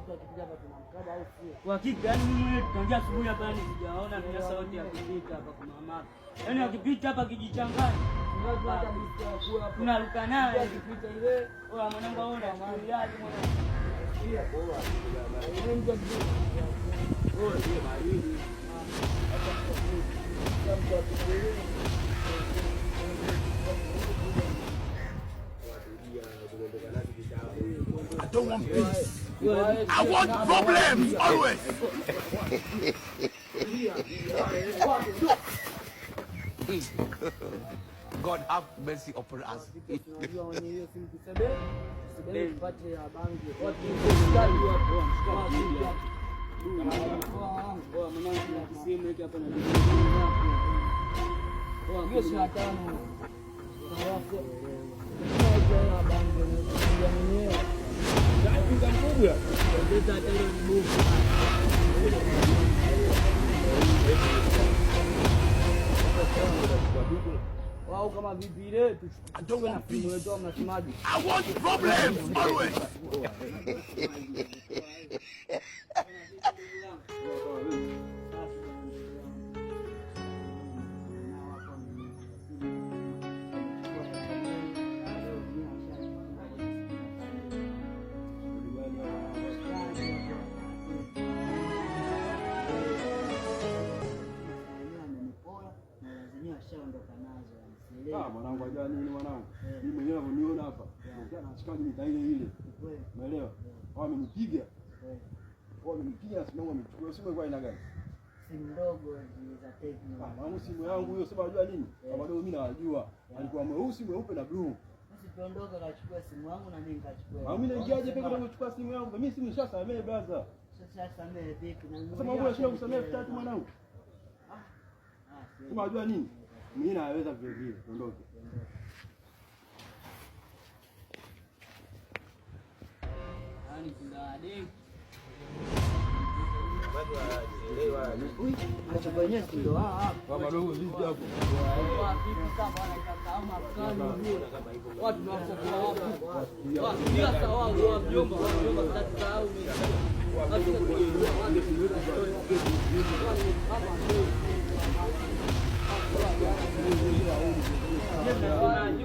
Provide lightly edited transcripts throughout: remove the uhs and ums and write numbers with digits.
Mtu akipita hapa tunamkaba au sio? Kwa hakika yani mimi mwenyewe tutangia asubuhi hapa yani sijaona pia sauti ya kupita hapa kwa mama. Yaani akipita hapa kijichanganya. Hata bisi ya kula hapa. Tunaruka naye. Akipita ile Oya mwanangu wewe unachukuliaje mwanangu? Ile mtu akipita. Wewe ndiye baridi. Mtu akipita. I don't want peace. I want problems always. God have mercy upon us. Tunajua wenye hiyo simu tusebe. Tusebe tupate ya bangi. Watu mshikaji watu mshikaji. Oya mwanangu kuna kisimu hiki hapa na Oya hiyo 25. Sawa. Bangi unakuja mwenyewe. Pinga mkubwa. Ongeza hata hilo ni buku. Wao kama vipi ile I don't want tuchukue peace. wetu mnasemaje? I want problems always. Ah, mwanangu ajua nini mwanangu? Mimi mwenyewe unavyoniona hapa. Naongea na washikaji mitaa ile ile. Umeelewa? Wao wamenipiga. Wao wamenipiga na simu yangu wamechukua. Simu ilikuwa aina gani? Simu ndogo za Tecno. Ah, mwanangu simu yangu hiyo sema unajua nini? Kama dogo mimi nawajua. Alikuwa mweusi, mweupe na blue. Sisi tuondoka, kachukua simu yangu na mimi nikachukua. Ah, mimi naingiaje peke yangu kuchukua simu yangu? Mimi simu nishasamehe brother. Sasa samehe vipi? Na Sasa mwanangu unashinda kusamehe 3000 mwanangu. Ah, Sema unajua nini? Mimi naweza vile vile, tuondoke. Yaani kuna deki. Acha wenyewe si ndio hao hapa. Baba dogo vipi hapo? Watu tunawapokoa wapi? Watu bila sawau wa mjomba, wa mjomba tutasahau mimi.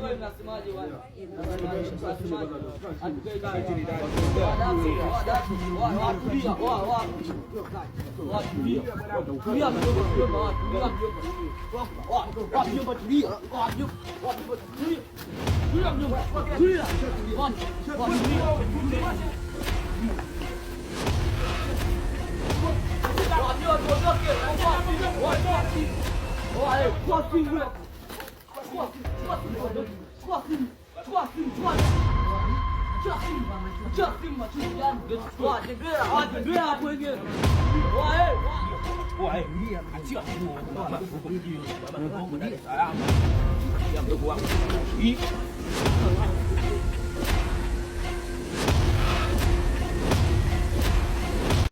Wewe mnasemaje bwana?